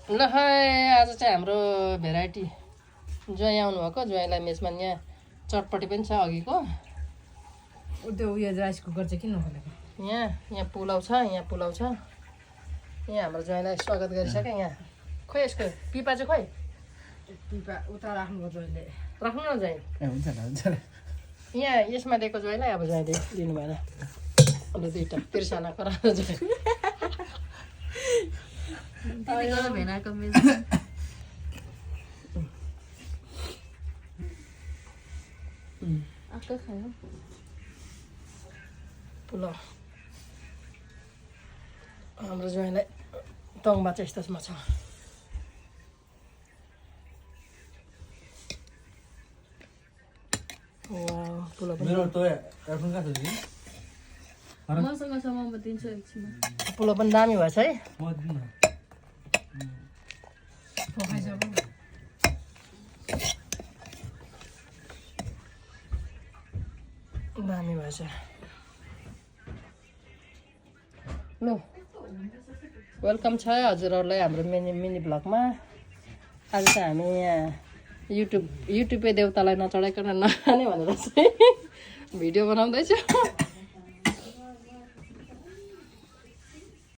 ल है आज चाहिँ हाम्रो भेराइटी ज्वाइँ आउनुभएको ज्वाइँलाई मेसमा यहाँ चटपटी पनि छ अघिको त्यो उयो राइस कुकर चाहिँ किन नखोलेको यहाँ पुलाउ छ यहाँ हाम्रो ज्वाइँलाई स्वागत गरिसक्यो यहाँ खोइ यसको पिपा चाहिँ खोइ पिपा उता राख्नुपर्छ अहिले राख्नु न ज्वाइँ हुन्छ यहाँ यसमा दिएको ज्वाइँलाई अब ज्वाइँले दिनु भएन अन्त दुइटा तिर्साना कराएर ज्वाइँ भेनाको मिल्छ आएको खायो पुलाउ हाम्रो ज्वाइँलाई तङमा चाहिँ यस्तोमा छ पुलाउ पनि मेरो त आफ्नो कहाँ छ मसँग छ म दिन्छु एकछिनमा पुलाउ पनि दामी भएछ है म दिन्न दामी भएछ ल वेलकम छ हजुरहरूलाई हाम्रो मिनी ब्लगमा आज चाहिँ हामी यहाँ युट्युबे देउतालाई नचढाइकन नखाने भनेर चाहिँ भिडियो बनाउँदैछु